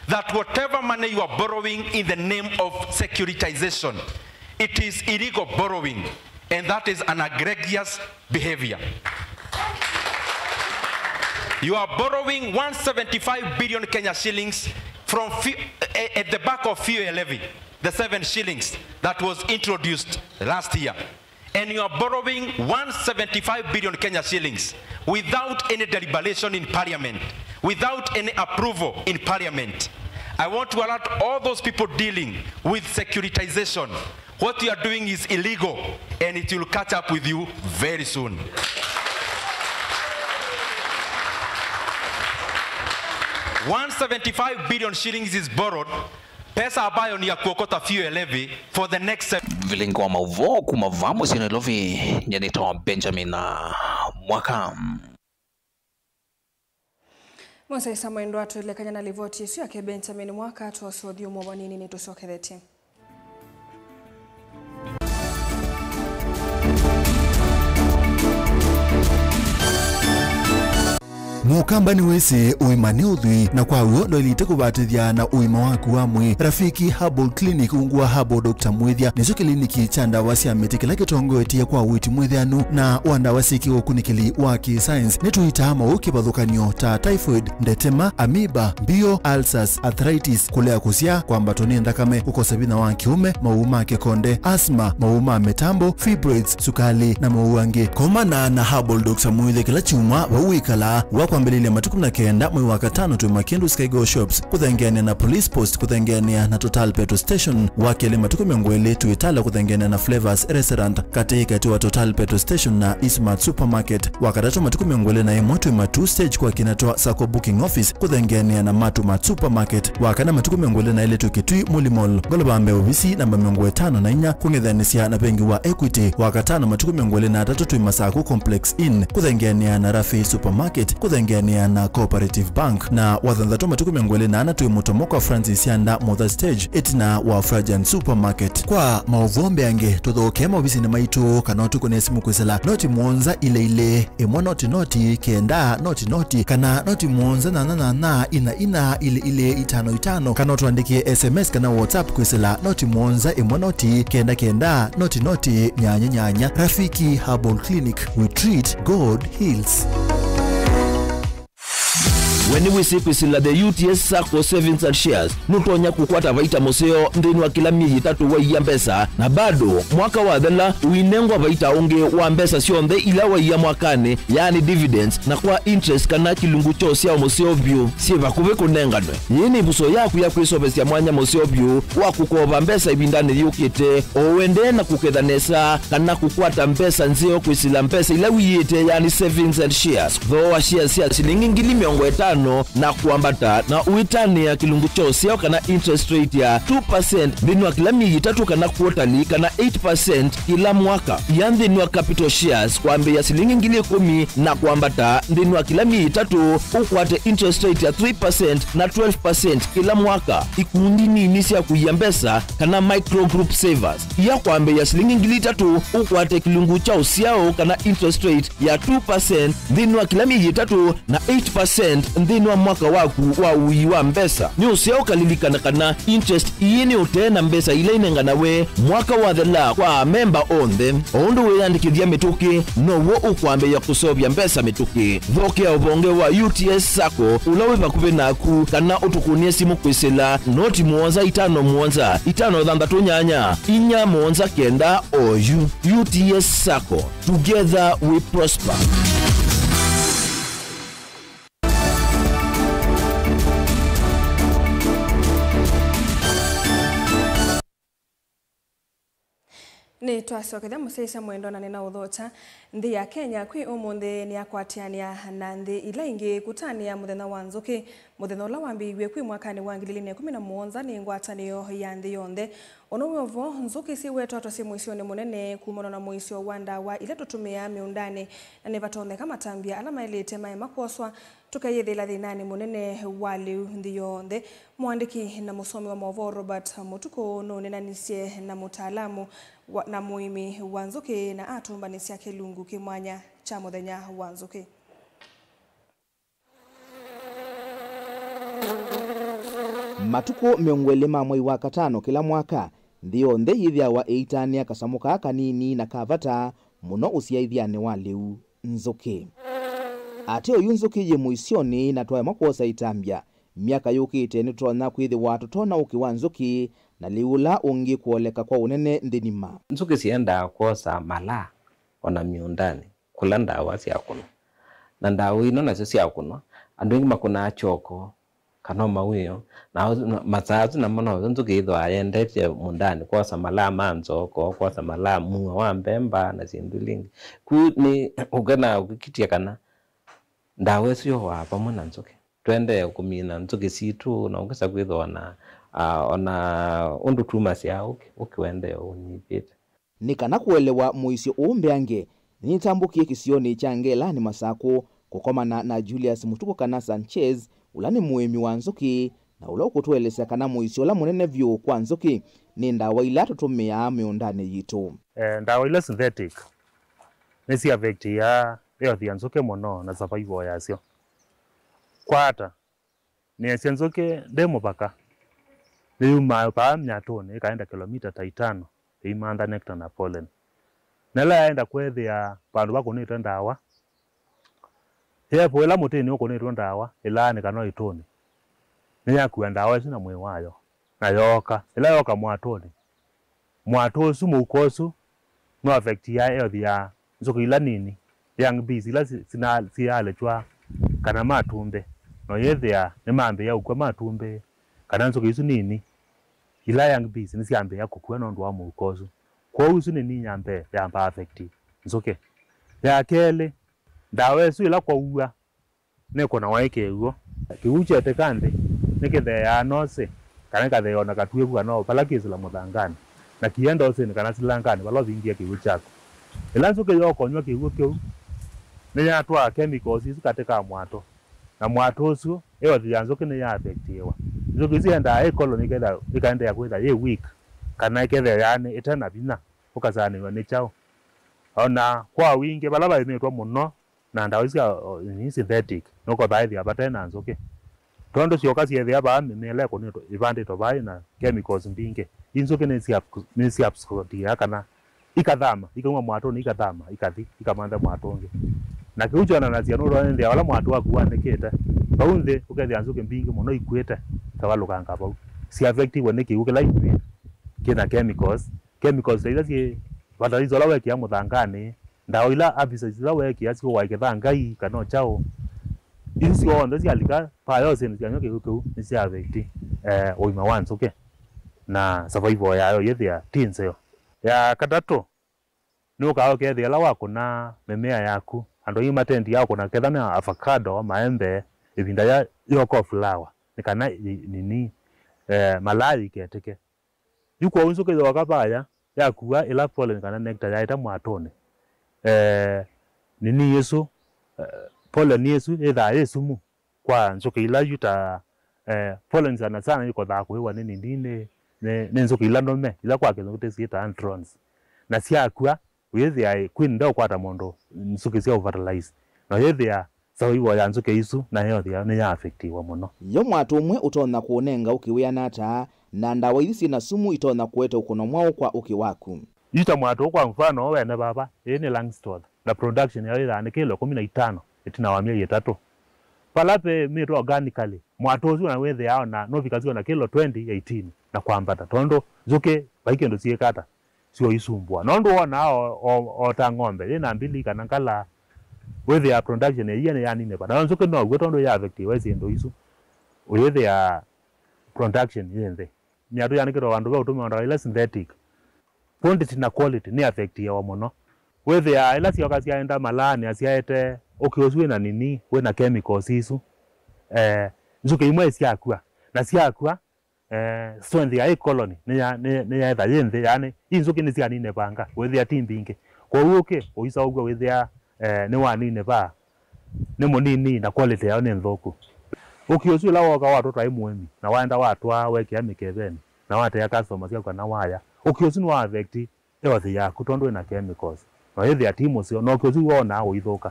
that whatever money you are borrowing in the name of securitization, it is illegal borrowing, and that is an egregious behavior. You are borrowing one seventy-five billion Kenya shillings from fu- eh, at the back of fuel levy, the seven shillings that was introduced last year. And you are borrowing one seventy-five billion Kenya shillings without any deliberation in parliament, without any approval in parliament. I want to alert all those people dealing with securitization. What you are doing is illegal, and it will catch up with you very soon. One seventy-five billion shillings is borrowed, pesa ambayo ni ya kuokota fuel levy for the next seven. Vilingi wa mauvoo kuma vaa mũsyĩ Nairobi, nyanĩtawa Benjamin Mwaka. Mũsaisa mwendwa, twĩlekany'a na livoti ĩsu yake Benjamin Mwaka, twose ũthyũmũo vanini nĩtũsokethetye. Mũkamba nĩwĩsĩ ũima nĩ ũthwii, na kwa w'o ndwaĩlĩte kũvatĩthya na ũima waku wa mwĩĩ. Rafiki Herbal Clinic ungu wa Herbal Doctor Mwĩthya nĩkyo kĩliniki kya ndawa sya mĩtĩ kĩla kĩtongoetye kwa ũiiti mwĩthĩanu na wa ndawa syĩ kĩũkunĩkĩli wa kĩ-science. Nĩtũitaa maũũ kĩvathũkany'o ta typhoid, ndetema, amoeba, mbio, ulcers, arthritis, kũlea kũsyaa, kwambatwa nĩ nthakame, kũkosa vinya wa kĩũme, maũũ ma kĩkonde, asthma, maũũ ma mĩtambo, fibroids, sukalĩ, na maũũ angĩ. Komana na Herbal Doctor Mwĩthya kĩla kyumwa vau wĩkalaa. Wa kwambĩlĩlya matukũ na kenda mwei wa katano twĩ Makindu Skygo Shops kũthengeanĩa na Police Post kũthengeanĩa na Total Petrol Station. Wa kelĩ matukũ mĩongo ĩlĩ twĩ Tala kũthengeanĩa na Flavors Restaurant katĩ katĩ wa Total Petrol Station na Eastmart Supermarket. Wa katatũ matukũ mĩongo ĩlĩ na ĩmwe twĩ Matuu Stage kwa kĩna twa Sacco Booking Office kũthengeanĩa na Matu Mart Supermarket. Wa kana matukũ mĩongo ĩlĩ na ĩlĩ twĩ Kitui Muli Mall, ngolova mbee ovisi namba mĩongo ĩtano na inya kũng'ethanĩsya na vengi wa Equity. Wa katano matukũ mĩongo ĩlĩ na atatũ twĩ Masaku Complex Inn kũthengeanĩa na Rafi Supermarket kũthengeanĩa na Cooperative Bank. Na wa thanthatũ matukũ mĩongo ĩlĩ na ana twĩ Mũtomo kwa Francis Yanda Mother Stage ĩtina wa Frajan Supermarket. Kwa maũvoo mbeange tũthokee maovisinĩ maitũ kana ũtũkũne simũ kwĩsĩla noti mũonza ilĩ ilĩ ĩmwe noti noti kenda noti noti kana noti mũonza nyanya nyanya ina ina ilĩ ilĩ itano itano kana ũtũandĩkĩe S M S kana WhatsApp kwĩsĩla noti mũonza ĩmwe noti kenda kenda noti noti nyanya nyanya. Rafiki Herbal Clinic, we treat, God heals. We nĩwĩsĩ kwĩsĩla the U T S Sacco Savings and Shares nũtonya kũkwata vaita mũseo nthĩnĩ wa kĩla myei ĩtatũ waiya mbesa, na bado mwaka wathela ũinengwa vaita ũngĩ wa mbesa syonthe ila waiya mwakanĩ, yaani dividends, na kwa interest kana kĩlungu kya ũsyao mũseo vyũ syĩ vakuvĩ kũnenganwe. Yĩĩ nĩ ĩvuso yaku ya kwĩseũvĩsya mwanya mũseo vyũ wa kũkova mbesa ĩvindanĩ yũkĩte, o ũendee na kũketha nesa kana kũkwata mbesa nzeo kwĩsĩla mbesa ila wĩyĩte, yaani savings and shares. Thooa shares sya silingi ngili mĩongo ĩtano na kwambata, na ũitanĩa kĩlungu kya ũsyao kana interest rate ya two percent nthĩnĩ wa kĩla myei ĩtatũ kana quarterly kana eight percent kĩla mwaka. Ia nthĩnĩ wa capital shares kwambĩĩa silingi ngili ĩkũmi na kwambata nthĩnĩ wa kĩla myei ĩtatũ, ũkwate interest rate ya three percent na twelve percent kĩla mwaka. Ikundi nini sya kũia mbesa kana micro group savers. Ia kwambĩĩa silingi ngili itatũ, ũkwate kĩlungu kya ũsyao kana interest rate ya two percent nthĩnĩ wa kĩla myei ĩtatũ na eight percent nthĩnĩ wa mwaka waku wa ũii wa mbesa. Nĩ ũseo ũkalilikana kana interest ii nĩ ũtee na mbesa ila inenganawe mwaka wathela kwa amemba onthe. O ũndũ wĩyandĩkĩthya mĩtũkĩ, now'o ũkwambĩĩa kũseũvya mbesa mĩtũkĩ. Thokea ũvonge wa U T S Sacco ũla wĩ vakuvĩ naku kana ũtũkũnĩe simũ kwĩsĩla noti mũonza itano mũonza itano thanthatũ nyanya inya mũonza kenda oyu. U T S Sacco, together we prosper. Nĩtwasokethya mũsyaĩĩsya mwendwa na nĩnaũthokya. Nthĩ ya Kenya kwĩ ũmũnthĩ nĩyakwatĩanĩa na nthĩ ila ingĩ kũtanĩa mũthenya wa nzũkĩ, mũthenya ũla wambĩĩiw'e kwĩ mwakanĩ wa ngili ilĩ na ĩkũmi na mũonza nĩ ngwatanĩo ya nthĩ yonthe. Ũndũ wĩ o vo, nzũkĩ syĩwetwa ta syĩ mũisyonĩ mũnene kumana na mũisyo wa ndawa ila tũtũmĩaa mĩũndanĩ, na nĩvatonyeka matambya ala maĩlĩte maema kwoswa, tũkeyĩthĩla thĩnanĩ mũnene wa lĩu nthĩ yonthe. Mũandĩki na mũsomi wa maũvoo Robert Mũtukũ nũneenanisye na mũtaalamu wa, na mũĩmi wa nzũkĩ na atũmbanĩsya kĩlungu kĩ mwanya kya mũthenya wa nzũkĩ. Matukũ mĩongo ĩlĩ ma mwei wa katano kĩla mwaka, nthĩ yonthe yĩthĩawa ĩitanĩa kasamũ kaa kanini na ka vata mũno ũsyaĩthyanĩ wa lĩu, nzũkĩ. Ateo yu nzũkĩ yĩ mũisyonĩ na twaema kwosa ĩtambya, myaka yũkĩte nĩtũtonya kwĩthĩwa tũtoona ũkĩ wa nzũkĩ na lĩu ũla ũngĩ kũoleka kwa ũnene nthĩ nima. Nzũkĩ syendaa kwosa malaa o na mĩũndanĩ kũla ndawa syakũnwa. Na ndawa ino nasyo syakũnwa, andũ aingĩ makũnaa kyoko, kana o mawĩo, na masaa asu namo no nzũkĩ ĩthĩawa yendete mũũndanĩ kwosa malaa ma nzoko, kwosa malaa mua wa mbemba na syĩndũ ila ingĩ. Kwoou nĩ ũkenaa ũkĩkitya kana ndawa ĩsu yoaa vamwe na nzũkĩ. Tũendee kũmina nzũkĩ sitũ, na ũkĩsa kwĩthĩwa na, ah, o na ũndũ tumasyaa ũkĩ, ũkĩ ũendee ũnyivĩte. Nĩ kana kũelewa mũisyo ũũ mbeange, nĩnĩtambũkie kĩsionĩ kya Ngelanĩ Masakũ kũkomana na Julius Mũtukũ kana Sanchez, ũla nĩ mũĩmi wa nzũkĩ, na ũla ũkũtũelesya kana mũisyo ũla mũnene vyũ kwa nzũkĩ nĩ ndawa ila tũtũmĩaa mĩũndanĩ yitũ. Eh, ndawa ila synthetic nĩsi affectiaa health ya nzũkĩ mũno na survival yasyo. Kwata, nĩasya nzũkĩ ndĩ mũvaka, nĩyumaa vaa myatũnĩ ĩkaenda kĩlomita ta itano ĩimantha nectar na pollen. Na ĩla yaenda kwĩthĩa vandũ vakũnĩtwe ndawa, yevo ĩla mũtĩnĩ ũkũnĩtwe ndawa ĩlaanĩka no ĩtũnĩ, nĩyakua ndawa ĩsu na mwĩĩ wayo, na yooka. Ĩla yooka mwatũnĩ, mwatũ ũsu, mũuko ũsu, no affectia health ya nzũkĩ ila nini, young bees, ila si-, sina-, sialekya kana matumbĩ, no yĩthĩa nĩmambĩĩa ũkw'a matumbĩ, kana nzũkĩ isu nini, ila young bees, nĩsyambĩĩa kũkw'a nũndũ wa mũuko ũsu. Kwoou isu nĩ ninya mbee yamba affect nzũkĩ. Ya kelĩ, ndawa ĩsu ĩla kwaua, nĩkũnawa ĩ kĩw'ũ. Kĩw'ũ kyetĩka nthĩ, nĩkĩtheeaa nosĩ, kana ĩkatheea o na katuĩku kana o vala kĩsĩla mũthanganĩ, na kĩenda ũsĩnĩ kana silanganĩ vala ũvingie kĩw'ũ kyaku. Ĩla nzũkĩ yooka ũnyw'a kĩw'ũ kĩu, nĩyatwaa chemicals isu katĩ ka mwatũ, na mwatũ ũsu, health ya nzũkĩ nĩya affectiwa. Nzũkĩ isu yendaa ĩ colony ĩkethĩa, ĩkaendeea kwĩthĩa yĩ weak, kana ĩkethĩa yaani ĩte na vinya, ũkasaanĩw'a nĩ kyaũ. O na kwa wingĩ, vala vaĩmĩtwe mũno, na ndawa isu sya, o, nĩ synthetic, nũkothaa ĩthĩa vate na nzũkĩ. Tondũ syoka syethĩa vaa mĩmea ĩla ĩkũnĩtwe, ĩvandĩtwe vaa ĩna chemicals mbingĩ, i nzũkĩ nĩ sya-, nĩ sya absorptia kana ikathama, ikauma mwatũnĩ, ikathama, ikathi, ikamantha mwatũ ũngĩ. Na kĩu kyonanasya nũndũ ĩthĩa vala mwatũ waku wanĩkĩte, vau nthĩ ũkethĩa nzũkĩ mbingĩ mũno ikwĩte, ikavalũkanga vau. Sya affectiwe nĩ kĩw'ũ kĩla inyuĩ kĩna chemicals, chemicals ta ila syĩ fertilizer ũla wekĩa mũthanganĩ, ndawa ila herbicides ila wekĩa siũae kĩthangai kana o kyaũ, isu syonthe syalika vaa yosenĩ syanyw'a kĩw'ũ kĩu nĩsya affect, eh, ũima wa nzũkĩ na survival yayo yĩthĩa ti nzeo. Ya katatũ, nĩũkaa ũkethĩa ĩla wakũna mĩmea yaku, andũ aingĩ matendiaa kũna ketha nĩ avocado, maembe, ĩvinda ya yoka flower, nĩ kana ĩ-, nini, eh, malaa yĩiketĩke. Yu kwoou nzũkĩ yooka vaya, yakua ĩla pollen kana nectar yaĩte mwatũnĩ. Eh, nini ĩsu, eh, pollen ĩsu yĩthaa yĩ sumu kwa nzũkĩ ila yu ta, eh, pollen sana sana yĩkothaa kũĩwa nĩ nini, nĩ, nĩ, nĩ nzũkĩ ila nũme, ila kwa kĩthũngũ tũsyĩtaa drones. Na syakua, ũyĩthĩa ĩ, queen ndeũkwata mũndũ nzũkĩ sya fertilize. Na ũyĩthĩa survival ya nzũkĩ isu na health yao nĩya affectiwa mũno. Yo mwatũ ũmwe ũtonya kũũnenga ũkĩ wĩana ata, na ndawa ithi syĩ na sumu itonya kũete ũkũno mwaũ kwa ũkĩ waku? Yu ta mwatũ, kwa mfano, wene vava, ĩĩ nĩ Langstroth, na production yayo yĩthaa nĩ kĩlo ĩkũmi na itano ĩtina wa myei ĩtatũ. Vala vĩmĩtwe organically, mwatũ ũsu ona wĩthĩaa ona nũvikasya ona kĩlo twenty, eighteen na kwambata, tondũ nzũkĩ vai kĩndũ syĩkata syoisumbũa. Nũndũ wonaa o, o, o ta ng'ombe yĩ na mbili kana ngala, wĩthĩaa production ya iia nĩyaninĩva. Nayo nzũkĩ now'o tondũ ya affectiwa ĩ syĩndũ isu, ũyĩthĩaa production yĩ nthĩ. Myatũ yanĩkĩtwe vandũ ve ũtũmĩwa ndawa ila synthetic, quantity na quality nĩ affectiawa mũno. Wĩthĩaa ila syoka syaenda malaanĩ asyaete ũkĩ ũsu wĩna nini, wĩna chemicals isu, eh, nzũkĩ imwe syakw'a, na syakw'a, eh, strength ya ĩ colony nĩya-, nĩ-, nĩyaetha yĩ nthĩ, yaani, i nzũkĩ nĩsyaninĩvanga, wĩthĩa ti mbingĩ. Kwoou ũkĩ ũisaũkw'a wĩthĩa, eh, nĩwaninĩva, nĩ mũnini na quality yayo nĩ nthũku. Ũkĩ ũsu ĩla wooka watwa twaĩ mũĩmi, na waenda watwaa wekĩa mĩkevenĩ, na watea customer syaku kana waya, ũkĩ ũsu nĩwa affect health yaku tondũ wĩna chemicals. Na wĩthĩa ti mũseo, na ũkĩ ũsu wonaa ũithũka.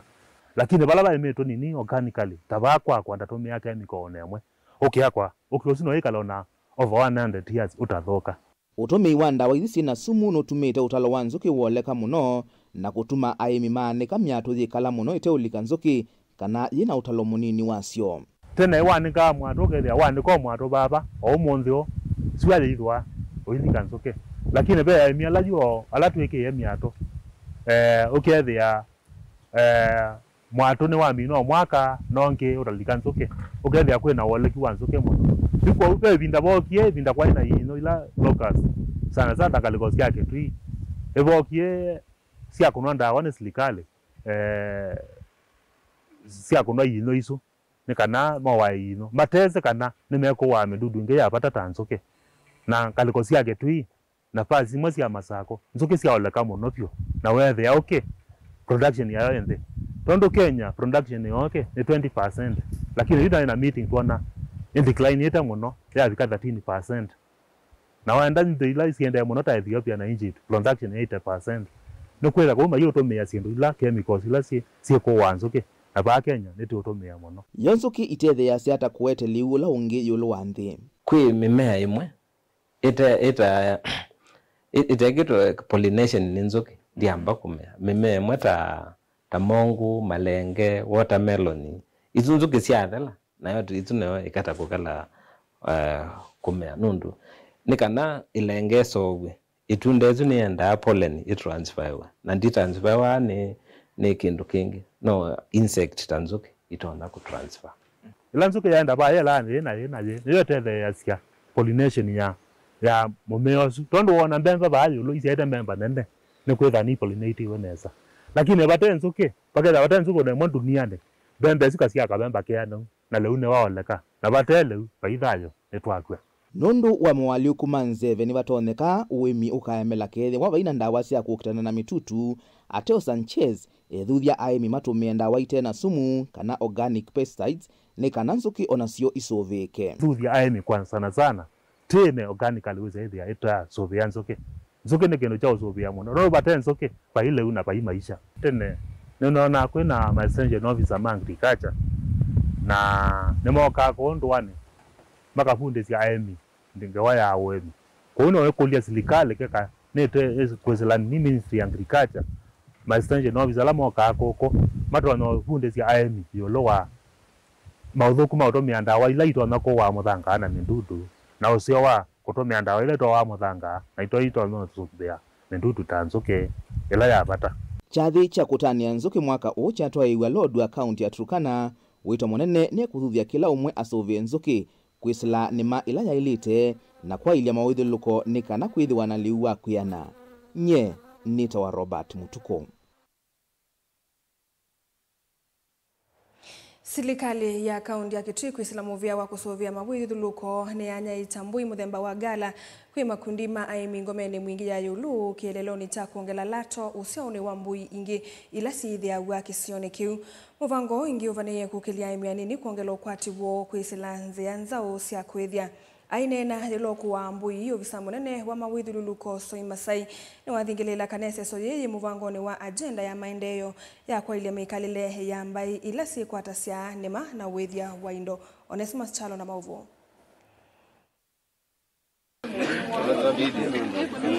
Lakini vala vaĩmĩtwe nini organically, ta vaa kwakwa ndatũmĩa chemical ona ĩmwe. Ũkĩ akwa, ũkĩ ũsu no wĩkale ona over one hundred years ũtathũka. Ũtũmĩi wa ndawa ithi syĩ na sumu nũtumĩte ũtalo wa nzũkĩ wũoleka mũno, na kũtuma aĩmi maanĩka myatũ yĩkala mũno ĩteũlika nzũkĩ kana yĩ na ũtalo mũnini wasyo. Tene wanĩkaa mwatũ, ũkethĩa wanĩka o mwatũ vava, o ũmũnthĩ ũũ, syũa yĩithũa, ũilika nzũkĩ. Lakini ve aĩmi ala yu o, ala twĩkĩie myatũ, eh, ũkethĩa, eh, mwatũ nĩwamina o mwaka, nongĩ ũtalika nzũkĩ. Ũkethĩa kwĩna wũoleki wa nzũkĩ mũno. Yu kwoou ve ĩvinda vookie, ĩvinda kwaĩ na iinyũ ila locust, sana sana ngalĩko sya Kĩtui. Ĩvookie syakũnwa ndawa nĩ silikalĩ, eh, syakũnwa iinyũ isu, nĩ kana mowae iinyũ, matesĩ kana nĩmekũwaa mĩdudu ĩngĩ ya vata ta nzũkĩ. Na ngalĩko sya Kĩtui, nafasi imwe sya Masako, nzũkĩ syaoleka mũno vyũ, na weethĩa ũkĩ, production yayo ĩ nthĩ. Tondũ Kenya production ya ũkĩ nĩ twenty percent, lakini yu naĩ na meeting twona ĩ declineĩte mũno, yavika thirteen percent. Na waenda nthĩ ila siendee mũno ta Ethiopia na Egypt, production ya eighty percent. Nĩkwĩthĩa kũu mayĩũtũmĩa syĩndũ ila, chemicals ila syĩ, syĩkũaa nzũkĩ. Na vaa Kenya nĩtũũtũmĩa mũno. Yo nzũkĩ itetheeasya ata kũete lĩu ũla ũngĩ ĩũlũ wa nthĩ? Kwĩ mĩmea ĩmwe ĩte- ĩta- ĩ- ĩtekĩtwe pollination nĩ nzũkĩ, ndyamba kũmea. Mĩmea ĩmwe ta ta mongũ, malenge, watermelon, isu nzũkĩ syathela, nayo tu- isu nayo ĩkata kũkala uh, kũmea nũndũ nĩ kana ĩlenge ĩseũvw'e. Ĩtunda ĩsu nĩyendaa pollen ĩtransferwe, na nditransferwa nĩ nĩ kĩndũ kĩngĩ, no insect ta nzũkĩ itonya kũtransfer. Ĩla nzũkĩ yaenda vaa yĩelaa yĩ na yĩ na yĩ, nĩyo ĩtetheeasya pollination ya ya mũmea ũsu. Tondũ woona mbemba vaa ĩũlũ isyaĩte mbemba nene, nĩkwĩthĩwa nĩipollinatiwe nesa. Lakini vate nzũkĩ, vakethĩwa vate nzũkĩ o na ĩmwe ndunianĩ, mbemba ĩsu kasyaa kavemba keanau, na lĩu nĩwaoleka. Na vate lĩu, vai thayũ, nĩtwakw'a. Nũndũ wa moalyũku ma nzeve nĩvatonyeka ũĩmi ũkaemela kethĩwa vai na ndawa sya kũkitana na mĩtutu. Ateo Sanchez ethuthya aĩmi matũmĩe ndawa ite na sumu kana organic pesticides nĩ kana nzũkĩ o nasyo isũvĩĩke. Thuthya aĩmi kwa sana sana tene organically wĩsa ĩthĩa ĩtasũvĩa nzũkĩ. Nzũkĩ nĩ kĩndũ kya ũsũvĩa mũno. Nũndũ vate nzũkĩ, vai lĩu na vai maisha. Tene nĩnonaa kwĩ na ma extension officer ma agriculture, na nĩmokaa kũũ ndũanĩ makavundĩsya aĩmi ngewa ya ũĩmi. Kwoou no ĩkũlya silikalĩ keka nĩte kwĩsĩla nĩ Ministry ya Agriculture, ma extension officer ala mokaa kũkũ matonya ũvundĩsya aĩmi ĩũlũ wa maũthũku ma ũtũmĩa ndawa ila itonya kũaa mũthangaa na mĩdudu, na ũseo wa kũtũmĩa ndawa ila itooaa mũthangaa na ito itonya ũsũvĩa mĩdudu ta nzũkĩ ĩla ya vata. Kyathĩ kya kũtanĩa nzũkĩ mwaka ũũ kyatwaĩĩw'a Lodwar, kaũnti ya Turkana. Wĩto mũnene nĩ kũthuthya kĩla ũmwe asũvĩe nzũkĩ, kwĩsĩla nĩma ĩla yaĩlĩte, na kwaĩlya mawĩthyũlũlũko nĩ kana kwĩthĩwa na lĩu wa kwĩana. Nyie nĩtawa Robert Mũtukũ. Silikalĩ ya kaũnti ya Kitui kwĩsĩla mũvĩa wa kũsũvĩa mawĩthyũlũlũko nĩyanyaĩĩkya mbũi mũthemba wa gala kwĩ makundi ma aĩmi ngomenĩ mwingĩ ya ĩũlũ kĩeleelonĩ kya kwongela lato ũsyaonĩ wa mbũi ingĩ ila syĩthĩawa kĩsionĩ kĩu. Mũvango ũũ ĩngĩ ũvanĩĩe kũkĩlya aĩmi anini kwongela ũkwati woo kwĩsĩla nzĩa nzaũ sya kũĩthya. Aineena yĩla ũkũaa mbũi, ovisa mũnene wa mawĩthyũlũlũko Soi Masai nĩwathingĩlĩĩla kana ĩseso yĩĩ yĩ mũvangonĩ wa agenda ya maendeeo ya kwaĩlya mĩkalĩle ya mbaĩ ila syĩkwatasya nĩma na ũĩthya wa indo. Onesmus Kyalo na maũvoo.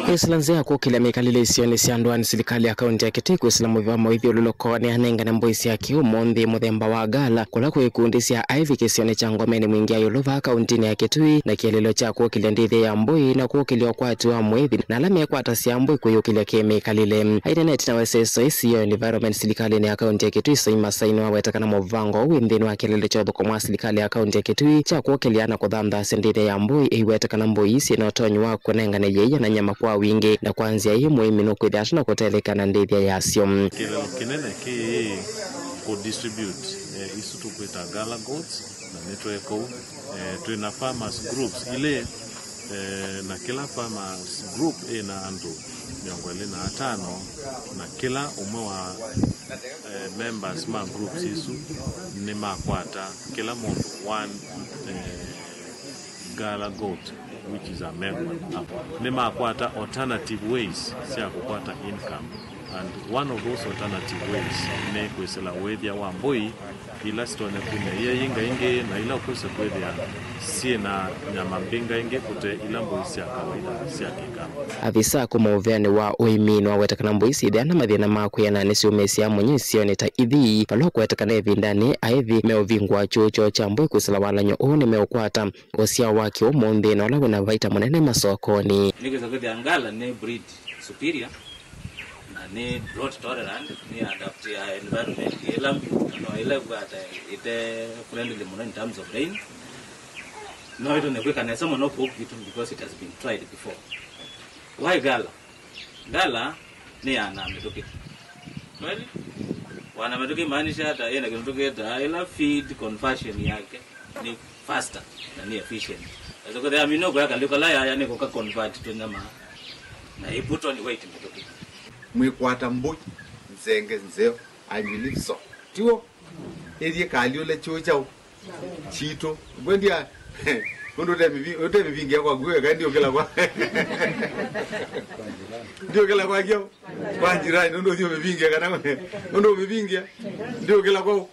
Kwĩsĩla nzĩa ya kũkĩlya mĩkalĩle isionĩ sya ndũanĩ, silikalĩ ya kaũnti ya Kitui kwĩsĩla mũvĩa wa mawĩthyũlũlũko nĩyanengane mbũi sya kĩũmũnthĩ mũthemba wa gala, kũla kwĩ ikundi sya aĩvi kĩsionĩ kya ngomenĩ mwingĩ ya ĩũlũ vaa kaũntinĩ ya Kitui, na kĩeleelo kya kũkĩlya ndĩthya ya mbũi na kũkĩlya ũkwati wa mũĩthi na ala mekwatasya mbũi kwĩyũkĩlya kĩmĩkalĩle. Aineenete na wa ĩseso ĩsu ya environment silikalĩnĩ ya kaũnti ya Kitui, Soi Masai nĩwaweta kana mũvango ũũ wĩ nthĩnĩ wa kĩeleelo kya ũthũkũmi wa silikalĩ ya kaũnti ya Kitui kya kũkĩlya na kũthanthasya ndĩthya ya mbũi, ĩiweta kana mbũi ii syĩ na ũtonyi wa kũnengane yĩia na nyama kwa wingĩ, na kwa nzĩa ĩĩ mũĩmi nũkwĩthĩa ata na kũtetheka na ndĩthya yasyo. Kĩeleelo kĩnene kĩĩ kũ distribute, eh, isu tũkwĩta gala goats, na nĩtwekou. Eh, twĩ na farmers groups ilĩ, eh, na kĩla farmers group ĩ na andũ mĩongo ĩlĩ na atano, na kĩla ũmwe wa, eh, members ma groups isu nĩmakwata kĩla mũndũ one, eh, gala goat, which is a male one. Nĩmakwata alternative ways sya kũkwata income, and one of those alternative ways nĩ kwĩsĩla ũĩthya wa mbũi ila sitonya kumya ieyinga ingĩ na ila ũkwĩsa kwĩthĩa syĩ na nyama mbingangĩ kũte ila mbũi sya kawaida sya kĩkamba. Avisa kuma ũveanĩ wa ũĩmi nĩwaweta kana mbũi syĩthĩa na mathĩna ma kwĩana nĩsyũmĩĩsya mũnyĩ isionĩ ta ithii, vala ũkweteka na ĩvindanĩ aĩvi meũvingũa kyũũ kyoo kya mbũi kwĩsĩla walany'o ũũ nĩmeũkwata ũsyao wa kĩũmũnthĩ na ũla wĩna vaita mũnene masokonĩ. Nĩkwĩsa kwĩthĩa ngala nĩ breed superior, na nĩ drought tolerant, nĩ adapt ya environment ĩla mbi, no ĩla ĩkwata ĩte friendly mũno in terms of rain. No ĩtonya kwĩka nesa mũno kũu kwitũ because it has been tried before. Why gala? Gala nĩ ya na mĩtũkĩ. Kweli? Wana mĩtũkĩ maanisha hata ĩna kĩndũ tũkĩtaa ĩla feed conversion yake nĩ faster na nĩ efficient. Ĩtokothea mino kwa kalio kala yaya nĩ kũka convert tũnyama na ĩputwa nĩ weight mĩtũkĩ. Mwĩkwata mbũi nzenge nzeo, I believe so. Tiwo? Ĩthiĩ kalyũle kyũũ kyaũ? Kyitũ. Ngwendia, ũndũ ũte mĩvi- ũte mĩvingĩa kwaku, eka ndiũkĩla kwa. Ndiũkĩla kwa kyaũ? Kwa njirani, nũndũ ũthiĩ ũmĩvingĩa kana nũndũ ũmĩvingĩa. Ndiũkĩla kwaũ?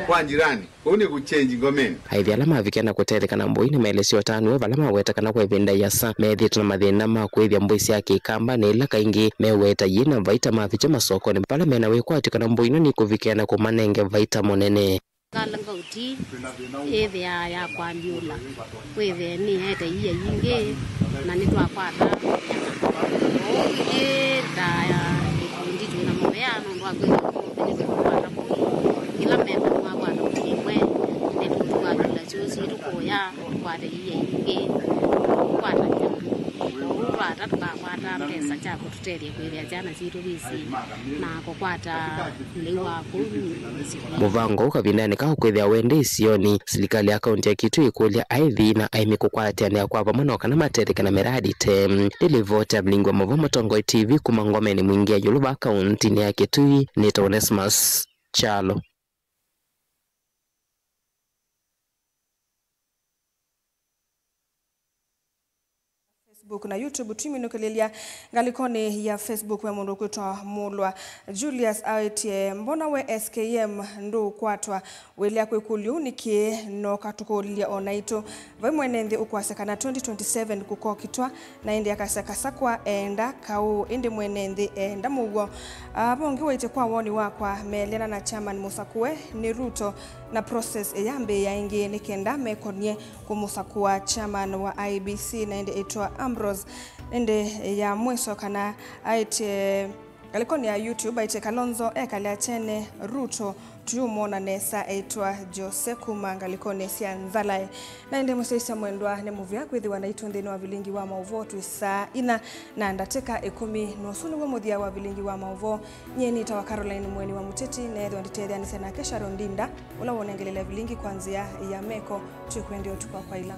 Kwa jirani, kũu nĩ kũchenji ngomeni. Aithi ala mavikie na kũtetheka na mbũi nĩmaelesya ũtanu woo vala maweta kana kwa ĩvinda ĩasa methĩĩtwe na mathĩna ma kũĩthya mbũi sya kĩkamba, na ĩla kaingĩ meweta yĩ na vaita mavikya masokonĩ vala mena wĩkwatyo kana mbũi ĩno nĩkũvikĩa na kũmanenge vaita mũnene. Kala ngauti ĩthĩaa ya kwambiũla, wĩthĩe nĩete iia yingĩ, na nĩtwakwata nyama. Kwoou ithyĩ ta ikundi twĩ na mũvea nũndũ wa kwĩthĩwa nĩtũkwata mbũi ila meta mwakwata mbũi ĩmwe, nĩtũkũthũkangĩla syũũ sitũ kũya, tũkwate iia yingĩ, tũkwata nyama. Kwoou twata tũkakwata mbesa sya kũtũtethya kũĩvĩa syana sitũ visi na kũkwata lĩu wa kũu mĩsyĩ. Mũvango ũũ kavindanĩ kaa ũkwĩthĩa wendĩ isionĩ, silikalĩ ya kaunti ya Kitui ĩkũlya aithi na aĩmi kũkwatĩanĩa kwa vamwe no kana matetheke na mĩradi te. Nĩ livoti ya vilingi wa maũvoo Mũtongoi T V kuma ngomenĩ Mwingĩ ya ĩũlũ vaa kauntinĩ ya Kitui, nĩtawa Onesmus Kyalo. Facebook na YouTube. Tũiminũkĩlĩlya ngalĩkonĩ ya Facebook, ve mũndũ ũkwĩtwa Mũlwa Julius aĩtye, mbona we S K M ndũũkwatwa? Wĩlea kwĩkũlya ũu nĩkĩ? Noka tũkũlilye o naitũ. Vai mwene nthĩ ũkwasya kana twenty twenty-seven kũkokitwa, na ĩndĩ akasya Kasakwa eenda kaũ, ĩndĩ mwene nthĩ eenda mũuo. Ah, ve ũngĩ waĩtye, kwa woni wakwa, meeleana na chairman mũsakũe nĩ Ruto, na process ĩyambĩĩa ĩngĩ nĩ kenda mekonie kũmũsakũa chairman wa I E B C, na ĩndĩ ĩtwa Ambrose. Ĩndĩ ya mwĩso kana aĩtye ngalĩkonĩ ya YouTube, aĩtye Kalonzo ekale akyene, Ruto tũyũmwona nesa, eĩtwa Jose kuma ngalĩkonĩ sya Nzalae. Na ĩndĩ mũsyaĩĩsya mwendwa, nĩ mũvea kwĩthĩwa naitũ nthĩnĩ wa vilingi wa maũvoo twĩ saa inya na ndatĩka ĩkũmi. Na ũsu nĩw'o mũthya wa vilingi wa maũvoo. Nyie nĩtawa Caroline Mweni wa Mũteti, neethĩwa nditetheanĩsya nake Sharon Ndinda, ũla wonengelele vilingi kwa nzĩa ya meko. Twĩkwendea ũtukũ wa kwaĩla.